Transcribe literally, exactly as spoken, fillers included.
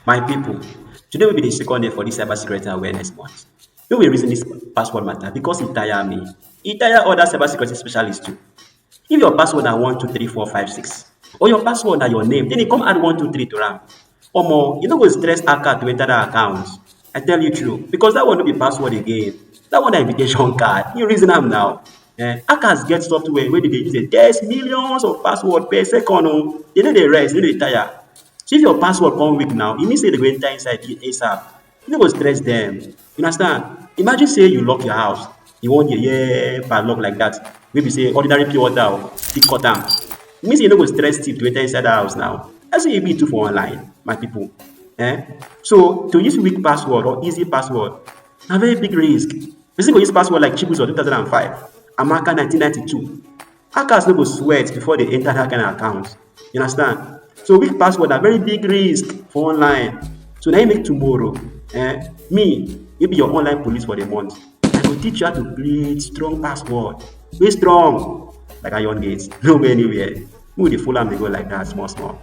My people, today will be the second day for this cybersecurity awareness month. We will reason this password matter because it tire me. It tire other cybersecurity specialists too. If your password na one two three four five six, or your password na your name, then you come add one two three to am. Omo, you no go stress hacker to enter that account. I tell you true, because that one no be password again. That one na invitation card. You reason am now. Eh, hackers get software wey dey dey use dey test millions of password per second o. They no dey rest, they no dey tire. So if your password come weak now, e mean say they go enter inside ASAP. You no go stress them. You understand? Imagine say you lock your house. You wan dey hear padlock like that. Wey be say ordinary pure water o, fit cut am. E mean say you no go stress thief to enter inside the house now. That's what e be too for online, my people. Eh? So to use weak password or easy password, na very big risk. Person go use password like Chibuzo two thousand and five, Amaka nineteen ninety-two. Hackers no go sweat before they enter that kind of account. You understand? So weak password na very big risk for online. So na im make tomorrow, eh, me, wey be your online police for the month, I go teach you how to create strong password. Wey strong like iron gate, no go anywhere. Make we dey follow am dey go like that small small.